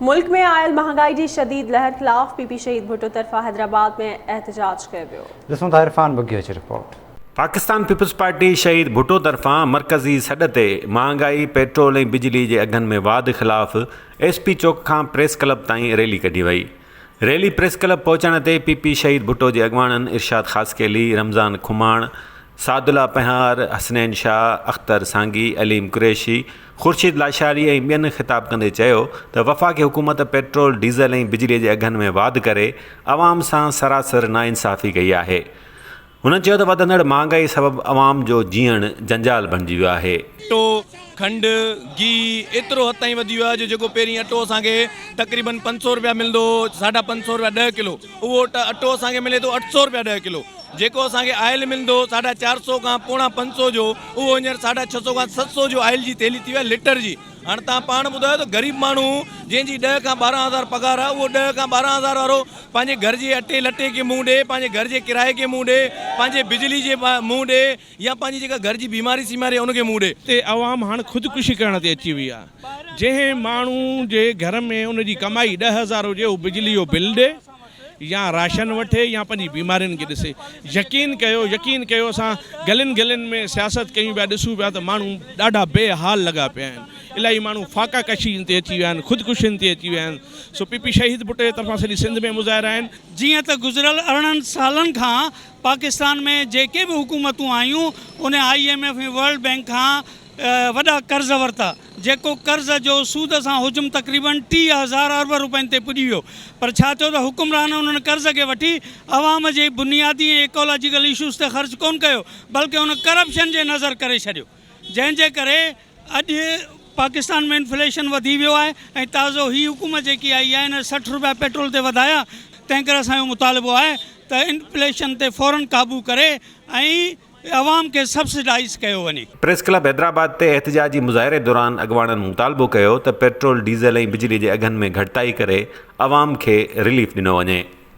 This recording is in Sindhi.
ملڪ ۾ آيل مهانگائي جي شديد لهر خلاف پي پي شهيد ڀٽو طرفان حيدرآباد ۾ احتجاج ڪيو ويو. ڏسون ٿا عرفان ٻگهيو جي رپورٽ. پاڪستان پيپلز پارٽي شهيد ڀٽو طرفان مرڪزي سڏ تي مهانگائي، پيٽرول ۽ بجلي جي اگهن ۾ واڌ خلاف ايس پي چوڪ کان پريس ڪلب تائين ريلي ڪڍي وئي. ريلي پريس ڪلب پهچڻ تي پي پي شهيد ڀٽو جي اڳواڻن ارشاد خاصخيلي، رمضان کماڻ، سعدالله پنهار، حسنين شاهه، اختر سانگي، عليم قريشي، خورشيد لاشاري ۽ ٻين خطاب ڪندي چيو ته وفاقي حڪومت پيٽرول، ڊيزل ۽ بجلي جي اگهن ۾ واڌ ڪري عوام سان سراسر ناانصافي ڪئي آهي. هنن چيو ته وڌندڙ مهانگائي سبب عوام جو جيئڻ جنجال بڻجي ويو آهي. اٽو، کنڊ، گيهه ايترو حد تائين وڌي ويو آهي جو جيڪو پهرين اٽو اسان کي تقريبن 500 رپيا ملندو هو، ساڍا 500 رپيا ڏهه ڪلو، اهو اٽو اسان کي ملي ٿو 800 رپيا ڏهه ڪلو. جيڪو اسان کي آئل ملندو هو ساڍا 400 کان پوڻا 500 جو، اهو هينئر ساڍا 600 کان 700 جو آئل جي ٿيلهي ٿي وئي آهي ليٽر جي. هاڻ توهان پاڻ ٻڌايو ته غريب ماڻهو جنهن جي ڏهه کان 12 هزار پگهار آهي اهو ڏهه کان 12 هزار وارو پنهنجي گهر جي اٽي لٽي کي منهن ڏي، پنهنجي گهر جي ڪرائي کي منهن ڏي، پنهنجي بجلي جي منهن ڏي يا پنهنجي جيڪا گهر جي بيماري سيماري آهي ان کي منهن ڏي. تي عوام هاڻ خودڪشي ڪرڻ تي اچي وئي آهي جنهن ماڻهو جي گهر ۾ ان جي ڪمائي 10,000 هجي هو بجلي جو بل ڏي يا راشن وٺي يا پنهنجي بيمارين کي ڏسي يقين ڪيو يقين ڪيو اسان گلين گلين ۾ سياست ڪيون پيا ڏسون پيا ته ماڻهو ڏاڍا بي حال لڳا پيا آهن الاهي ماڻهو فاقا ڪشين تي اچي ويا آهن خودڪشين تي اچي ويا آهن سو پي پي شهيد ڀٽو جي طرفان سڄي سنڌ ۾ مظاهرا آهن. جيئن ته گذريل 18 سالن کان پاڪستان ۾ جيڪي به حڪومتون آيون ان I M F ۽ world bank کان وڏا قرض ورتا جيڪو قرض جو سود سان حجم تقريبن 30,000 ارب روپين تي پڄي ويو پر ڇا ٿيو ته حڪمرانن انهن قرض کي وٺي عوام جي بنيادي ۽ ايڪولاجيڪل اشوز تي خرچ ڪونه ڪيو بلڪه ان ڪرپشن جي نظر ڪري ڇڏيو جنهن جي ڪري اڄ پاڪستان ۾ انفليشن وڌي ويو آهي ۽ تازو هي حڪومت جيڪي آئي آهي ان 60 روپيا پيٽرول تي وڌايا تنهن ڪري اسان جو مطالبو آهي ته انفليشن تي فورن قابو ڪري ۽ عوام کي سبسڊائيز ڪيو وڃي. پريس ڪلب حيدرآباد تي احتجاجي مظاهري دوران اڳواڻن مطالبو ڪيو ته پيٽرول، ڊيزل ۽ بجلي جي اگهن ۾ گهٽتائي ڪري عوام کي رليف ڏنو وڃي.